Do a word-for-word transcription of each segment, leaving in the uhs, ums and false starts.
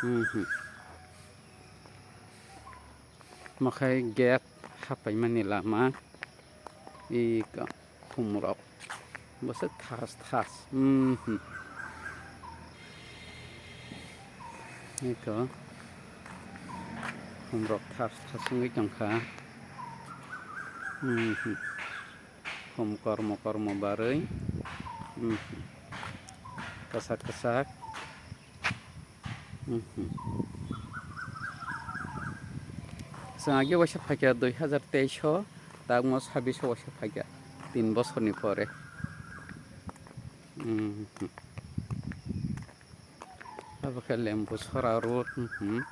Mhm. Mokhai gate hapaimani lama. Iko khumrok. Bwswk thas thas. Mhm. Iko khumrok thas thas wngwi tongkha. Mhm. Khum kormo kormo barwi. Mhm. Kwchak kwchak. Mhm. Chwng age waisa phaikha dui hazar teis o, tabukno sabbish o waisa phaikha, tin bosorni pore. Mhm. Abo khe Lembu Sora road, mhm.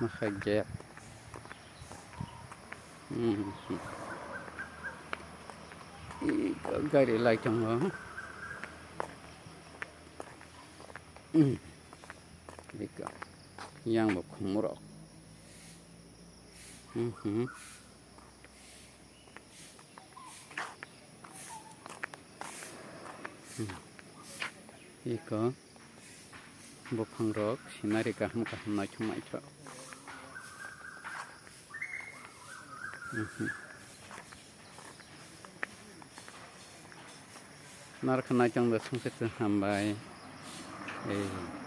Mokhe gate. Mhm. Iko gari lai tongo. Mhm. Iko yang bo khumrok. Mhm. Iko buphangrok scenery kaham kaham naithok naithok. Mhm. Narwkha naitong da songkhe tong hambai. Ei.